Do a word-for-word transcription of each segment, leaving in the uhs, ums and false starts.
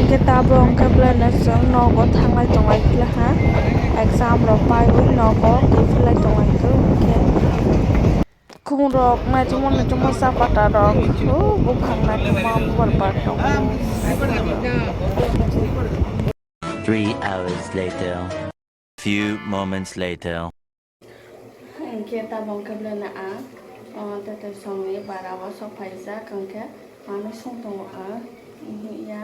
Khe tabuk hwnkhe belai no chwng nogo thanglai tonglai khe ha, exam rok paiwi nogo kiphilai tonglai khe hwnkhe khungrok naitugma naitugma cha pata rok o buphang naitugma bubar bar tongo. Three hours later. Few moments later. Hinkhe tabuk khe belai no ang, o, tete songni bara o sok phaijak, hinkhe manwi song tongo ang, ya,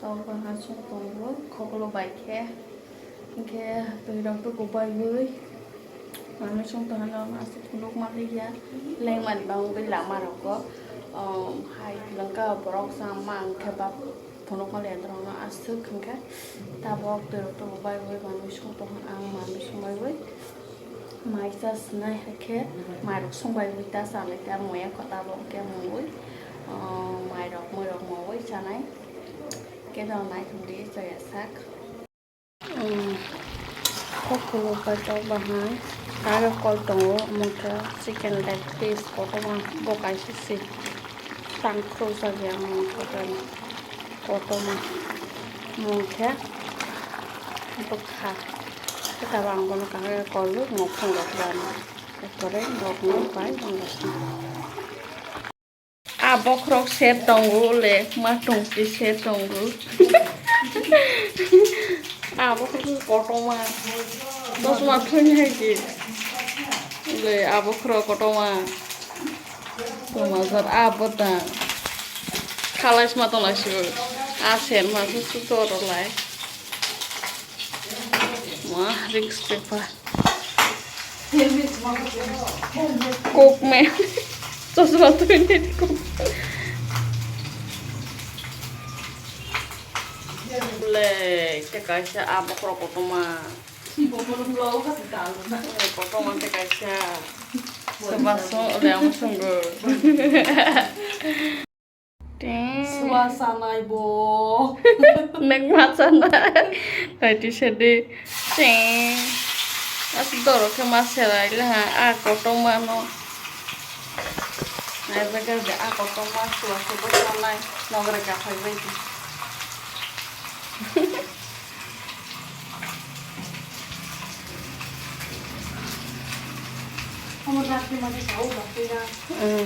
tok bahan song tongo, khoklo bai khe, hinkhe twi rok tuku baiwi manwi song tongno aswk phunukma liya, lengmani bangwi lama rogo, o, hai lwngka borok chama hinkhe bak. Phunukma le borokno aswk hinkhe tabuk twi rok tubu bai bai manwi song tongkha, ang manwi song bai bai mai cha sinai, haikhe mairok song bai bai ta chanai ta muya kho tabuk khe mungwi, ah, mairok muirok mungwi chanai khe no naithok di chaya sak. Kok khuluk bai tok bahai. Kaga kol tongo, omo khe chicken leg piece kotorma bo kaisa se tang khurokjak ya omo kotorma, kotorma omo khe bwkha. Khe tabuk ang bono kaga kolwi mokol rok rani, ekkore nok nok bai manjak. Ah, bokhorok se tongo le, ma tongsi se tongo. Ah, bokhorok kotorma. Chosma thwngwi hai di. Le, ah, bokhorok kotorma. Tomajar, ah, bwtang. Khalai sma tonglaisio. Ah, sen ma su su to rwlai. Ma, risk paper. Kok me. Chosma twi ni kok. Le, te kaisa abo khoro kotorma. Kotorma te kaisa. Soba so, le amo songo. Ting. Sua sanai bo. Nek ma sanai. Hai ti sedi. Ting. As doro khe ma serai le ha. A kotorma no. Nai bagar de a kotorma sua sua sanai. Nogre ka phai bai. Omo rak di mani sao rak di na. Hmm.